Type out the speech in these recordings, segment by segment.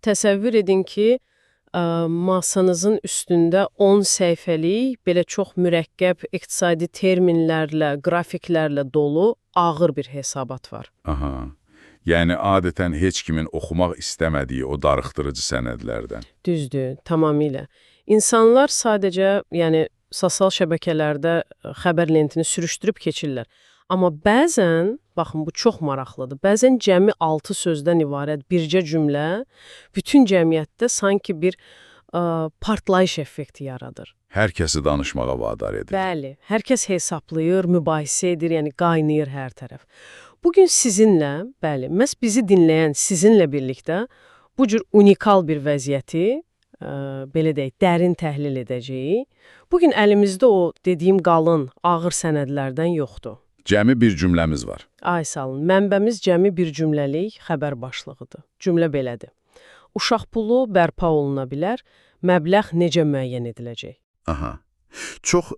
Təsəvvür edin ki, masanızın üstündə 10 səhifəlik, belə çox mürəkkəb iqtisadi terminlərlə, qrafiklərlə dolu ağır bir hesabat var. Aha. Yəni adətən heç kimin oxumaq istəmədiyi o darıxdırıcı sənədlərdən. Düzdür, tamamilə. İnsanlar sadəcə, yəni sosial şəbəkələrdə xəbər lentini sürüşdürüb keçirlər. Amma bəzən, baxın bu çox maraqlıdır, bəzən cəmi 6 sözdən ibarət bircə cümlə bütün cəmiyyətdə sanki bir partlayış effekti yaradır. Hər kəsi danışmağa vadar edir. Bəli, hər kəs hesablayır, mübahisə edir, yəni qaynayır hər tərəf. Bugün sizinlə, bəli, məhz bizi dinləyən sizinlə birlikdə bu cür unikal bir vəziyyəti, belə deyək, dərin təhlil edəcəyik. Bugün əlimizdə o dediyim qalın, ağır sənədlərdən yoxdur. Cəmi bir cümləmiz var. Ay sağ olun. Mənbəmiz cəmi bir cümləlik xəbər başlığıdır. Cümlə belədir. Uşaq pulu bərpa oluna bilər, məbləğ necə müəyyən ediləcək? Aha. Çox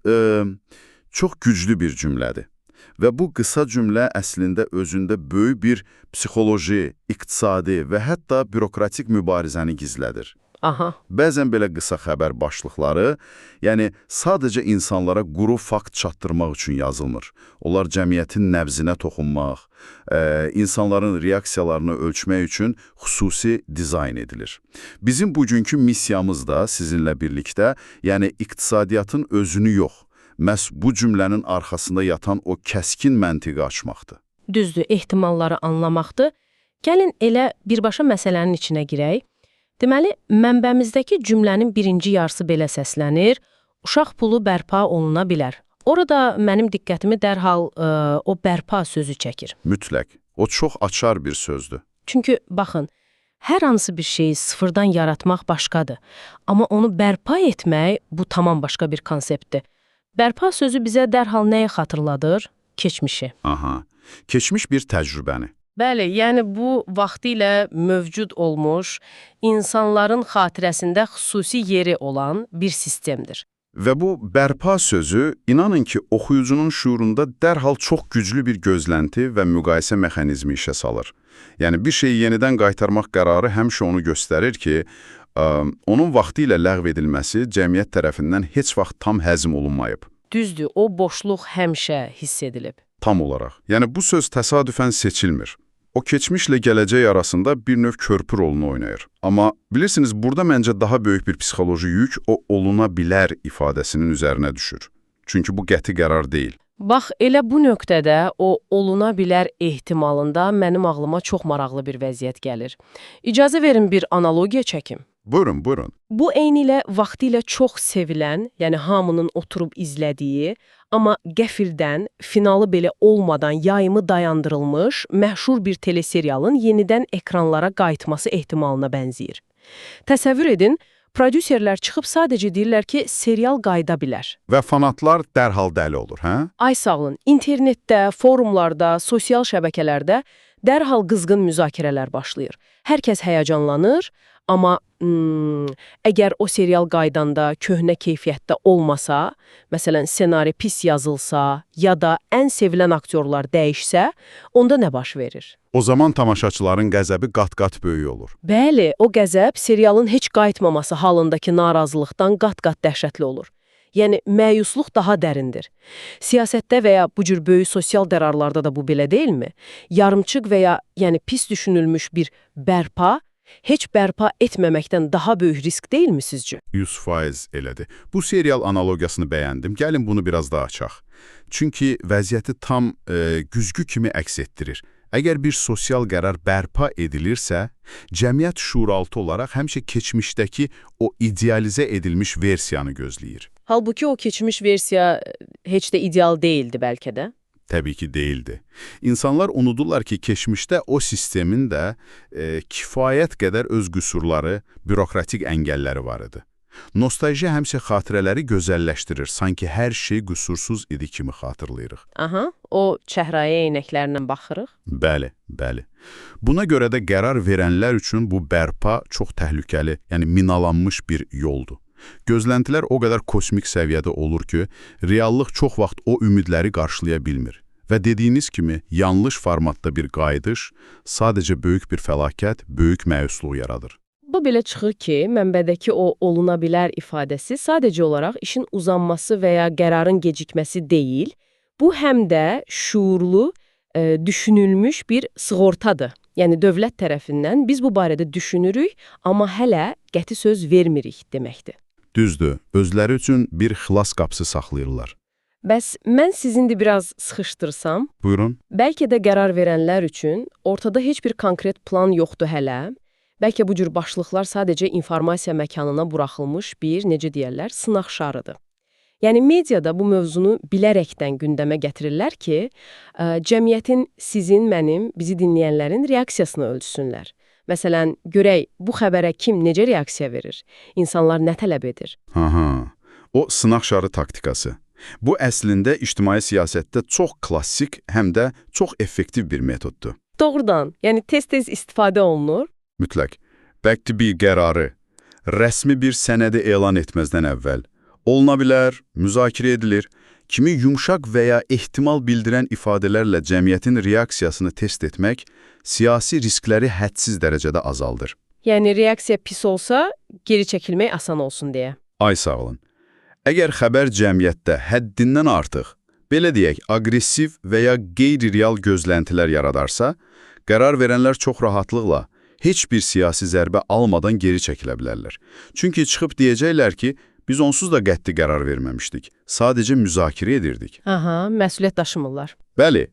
çox güclü bir cümlədir. Və bu qısa cümlə əslində özündə böyük bir psixoloji, iqtisadi və hətta bürokratik mübarizəni gizlədir. Aha. Bəzən belə qısa xəbər başlıqları, yəni sadəcə insanlara quru fakt çatdırmaq üçün yazılmır. Onlar cəmiyyətin nəbzinə toxunmaq, insanların reaksiyalarını ölçmək üçün xüsusi dizayn edilir. Bizim bugünkü missiyamız da sizinlə birlikdə, yəni iqtisadiyyatın özünü yox, məhz bu cümlənin arxasında yatan o kəskin məntiqi açmaqdır. Düzdür, ehtimalları anlamaqdır. Gəlin elə birbaşa məsələnin içinə girək. Deməli, mənbəmizdəki cümlənin birinci yarısı belə səslənir. Uşaq pulu bərpa oluna bilər. Orada mənim diqqətimi dərhal o bərpa sözü çəkir. Mütləq. O çox açar bir sözdür. Çünki baxın, hər hansı bir şeyi sıfırdan yaratmaq başqadır. Amma onu bərpa etmək bu tamam başqa bir konseptdir. Bərpa sözü bizə dərhal nəyi xatırladır? Keçmişi. Aha. Keçmiş bir təcrübəni. Bəli, yəni bu vaxtilə mövcud olmuş, insanların xatirəsində xüsusi yeri olan bir sistemdir. Və bu bərpa sözü, inanın ki, oxuyucunun şuurunda dərhal çox güclü bir gözlənti və müqayisə mexanizmi işə salır. Yəni bir şeyi yenidən qaytarmaq qərarı həmişə onu göstərir ki, onun vaxtilə ləğv edilməsi cəmiyyət tərəfindən heç vaxt tam həzm olunmayıb. Düzdür, o boşluq həmişə hiss edilib. Tam olaraq. Yəni bu söz təsadüfən seçilmir. O keçmişlə gələcək arasında bir növ körpü rolunu oynayır. Amma bilirsiniz, burada məncə daha böyük bir psixoloji yük o oluna bilər ifadəsinin üzərinə düşür. Çünki bu qəti qərar deyil. Bax, elə bu nöqtədə o oluna bilər ehtimalında mənim ağlıma çox maraqlı bir vəziyyət gəlir. İcazə verin bir analogiya çəkim. Buyurun, buyurun. Bu eynilə vaxtilə çox sevilən, yəni hamının oturub izlədiyi, amma qəfildən, finalı belə olmadan yayımı dayandırılmış məşhur bir teleserialın yenidən ekranlara qayıtması ehtimalına bənzəyir. Təsəvvür edin, prodüserlər çıxıb sadəcə deyirlər ki, serial qayıda bilər. Və fanatlar dərhal dəli olur, hə? Ay sağ olun, internetdə, forumlarda, sosial şəbəkələrdə dərhal qızğın müzakirələr başlayır. Hər kəs həyəcanlanır, amma əgər o serial qaydanda köhnə keyfiyyətdə olmasa, məsələn, ssenari pis yazılsa ya da ən sevilən aktyorlar dəyişsə, onda nə baş verir? O zaman tamaşaçıların qəzəbi qat-qat böyük olur. Bəli, o qəzəb serialın heç qayıtmaması halındakı narazılıqdan qat-qat dəhşətli olur. Yəni məyusluq daha dərindir. Siyasətdə və ya bu cür böyük sosial qərarlarda da bu belə deyilmi? Yarımçıq və ya yəni pis düşünülmüş bir bərpa heç bərpa etməməkdən daha böyük risk deyilmi sizcə? 100% elədir. Bu serial analogiyasını bəyəndim. Gəlin bunu biraz daha açaq. Çünki vəziyyəti tam güzgü kimi əks etdirir. Əgər bir sosial qərar bərpa edilirsə, cəmiyyət şuuraltı olaraq həmişə keçmişdəki o idealizə edilmiş versiyanı gözləyir. Halbuki o keçmiş versiya heç də ideal deyildi bəlkə də. Təbii ki, deyildi. İnsanlar unudurlar ki, keçmişdə o sistemin də kifayət qədər öz qüsurları, bürokratik əngəlləri var idi. Nostalji həmişə xatirələri gözəlləşdirir, sanki hər şey qüsursuz idi kimi xatırlayırıq. Aha, o çəhrayı eynəklərlə baxırıq. Bəli, bəli. Buna görə də qərar verənlər üçün bu bərpa çox təhlükəli, yəni minalanmış bir yoldur. Gözləntilər o qədər kosmik səviyyədə olur ki, reallıq çox vaxt o ümidləri qarşılaya bilmir. Və dediyiniz kimi, yanlış formatda bir qayıdış sadəcə böyük bir fəlakət, böyük məyusluq yaradır. Bu belə çıxır ki, mənbədəki o oluna bilər ifadəsi sadəcə olaraq işin uzanması və ya qərarın gecikməsi deyil, bu həm də şuurlu, düşünülmüş bir sığortadır. Yəni dövlət tərəfindən biz bu barədə düşünürük, amma hələ qəti söz vermirik deməkdir. Düzdür, özləri üçün bir xilas qapısı saxlayırlar. Bəs mən sizin də biraz sıxışdırsam, Buyurun. bəlkə də qərar verənlər üçün ortada heç bir konkret plan yoxdur hələ. Bəlkə bu cür başlıqlar sadəcə informasiya məkanına buraxılmış bir, necə deyərlər, sınaq şarıdır. Yəni mediada bu mövzunu bilərəkdən gündəmə gətirirlər ki, cəmiyyətin sizin, mənim, bizi dinləyənlərin reaksiyasını ölçsünlər. Məsələn, görək bu xəbərə kim necə reaksiya verir? İnsanlar nə tələb edir? Aha, o sınaq şarı taktikası. Bu əslində ictimai siyasətdə çox klassik, həm də çox effektiv bir metoddur. Doğrudan, yəni tez-tez istifadə olunur. Mütləq. Bəlkə bir qərarı, rəsmi bir sənədi elan etməzdən əvvəl oluna bilər, müzakirə edilir, kimi yumşaq və ya ehtimal bildirən ifadələrlə cəmiyyətin reaksiyasını test etmək siyasi riskləri hədsiz dərəcədə azaldır. Yəni reaksiya pis olsa, geri çəkilmək asan olsun deyə. Ay sağ olun. Əgər xəbər cəmiyyətdə həddindən artıq, belə deyək, aqressiv və ya qeyri-real gözləntilər yaradarsa, qərar verənlər çox rahatlıqla heç bir siyasi zərbə almadan geri çəkilə bilərlər. Çünki çıxıb deyəcəklər ki, biz onsuz da qəti qərar verməmişdik, sadəcə müzakirə edirdik. Aha, məsuliyyət daşımırlar. Bəli,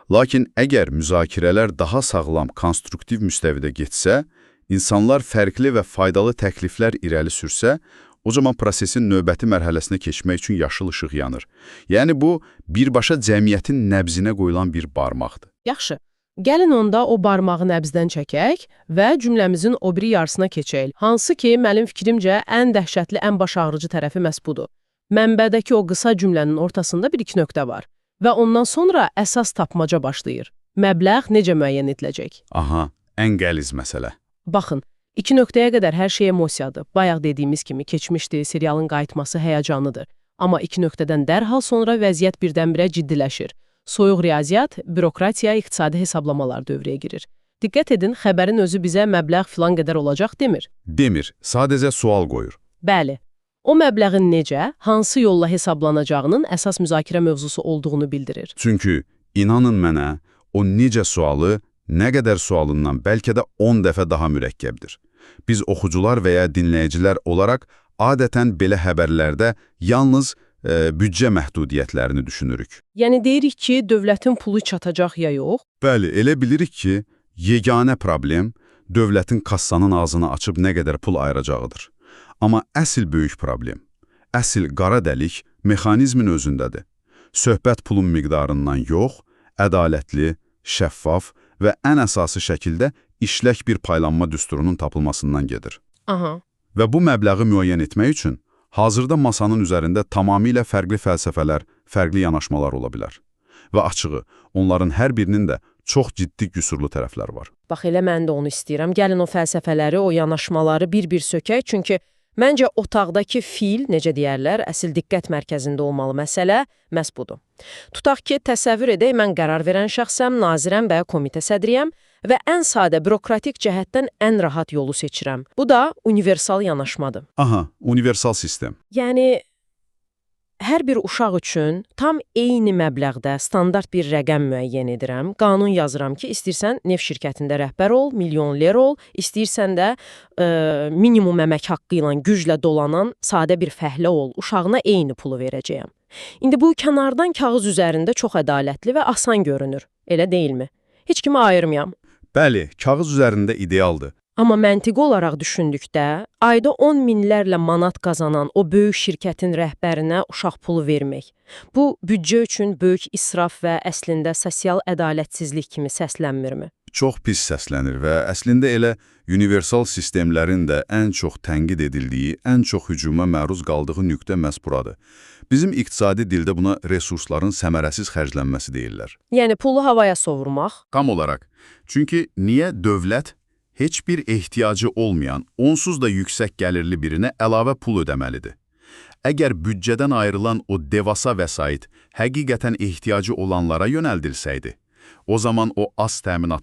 lakin əgər müzakirələr daha sağlam, konstruktiv müstəvidə getsə, insanlar fərqli və faydalı təkliflər irəli sürsə, o zaman prosesin növbəti mərhələsinə keçmək üçün yaşıl işıq yanır. Yəni bu, birbaşa cəmiyyətin nəbzinə qoyulan bir barmaqdır. Yaxşı. Gəlin onda o barmağı nəbzdən çəkək və cümləmizin o biri yarısına keçək. Hansı ki, mənim fikrimcə ən dəhşətli, ən baş ağrıcı tərəfi məhz budur. Mənbədəki o qısa cümlənin ortasında bir iki nöqtə var və ondan sonra əsas tapmaca başlayır. Məbləğ necə müəyyən ediləcək? Aha, ən qəliz məsələ. Baxın, iki nöqtəyə qədər hər şey emosiyadır. Bayaq dediyimiz kimi keçmişdi, serialın qayıtması həyəcanıdır. Amma iki nöqtədən dərhal sonra vəziyyət birdən-birə ciddiləşir. Soyuq riyaziyyat, bürokratiya, iqtisadi hesablamalar dövrəyə girir. Diqqət edin, xəbərin özü bizə məbləğ filan qədər olacaq demir. Demir, sadəcə sual qoyur. Bəli, o məbləğin necə, hansı yolla hesablanacağının əsas müzakirə mövzusu olduğunu bildirir. Çünki inanın mənə, o necə sualı, nə qədər sualından bəlkə də 10 dəfə daha mürəkkəbdir. Biz oxucular və ya dinləyicilər olaraq adətən belə xəbərlərdə yalnız büdcə məhdudiyyətlərini düşünürük. Yəni deyirik ki, dövlətin pulu çatacaq ya yox. Bəli, elə bilirik ki, yeganə problem dövlətin kassanın ağzını açıb nə qədər pul ayıracağıdır. Amma əsl böyük problem, əsl qara dəlik mexanizmin özündədir. Söhbət pulun miqdarından yox, ədalətli, şəffaf və ən əsası şəkildə işlək bir paylanma düsturunun tapılmasından gedir. Aha. Və bu məbləği müəyyən etmək üçün hazırda masanın üzərində tamamilə fərqli fəlsəfələr, fərqli yanaşmalar ola bilər. Və açığı, onların hər birinin də çox ciddi qüsurlu tərəfləri var. Bax elə mən də onu istəyirəm. Gəlin o fəlsəfələri, o yanaşmaları bir-bir sökək. Çünki məncə otaqdakı fil, necə deyərlər, əsl diqqət mərkəzində olmalı məsələ məhz budur. Tutaq ki, təsəvvür edək, mən qərar verən şəxsəm, nazirəm və ya komitə sədriyəm və ən sadə bürokratik cəhətdən ən rahat yolu seçirəm. Bu da universal yanaşmadır. Aha, universal sistem. Yəni hər bir uşaq üçün tam eyni məbləğdə standart bir rəqəm müəyyən edirəm. Qanun yazıram ki, istəyirsən neft şirkətində rəhbər ol, milyonler ol, istəyirsən də minimum əmək haqqı ilə güclə dolanan sadə bir fəhlə ol, uşağına eyni pulu verəcəyəm. İndi bu kənardan kağız üzərində çox ədalətli və asan görünür. Elə deyilmi? Heç kimi ayırmayam. Bəli, kağız üzərində idealdır. Amma məntiqi olaraq düşündükdə, ayda 10 minlərlə manat qazanan o böyük şirkətin rəhbərinə uşaq pulu vermək. Bu, büdcə üçün böyük israf və əslində sosial ədalətsizlik kimi səslənmirmi? Çox pis səslənir və əslində elə universal sistemlərin də ən çox tənqid edildiyi, ən çox hücuma məruz qaldığı nöqtə məhz buradır. Bizim iqtisadi dildə buna resursların səmərəsiz xərclənməsi deyirlər. Yəni pulu havaya sovurmaq. Tam olaraq. Çünki niyə dövlət heç bir ehtiyacı olmayan, onsuz da yüksək gəlirli birinə əlavə pul ödəməlidir? Əgər büdcədən ayrılan o devasa vəsait həqiqətən ehtiyacı olanlara yönəldilsəydi, o zaman o az təminatlı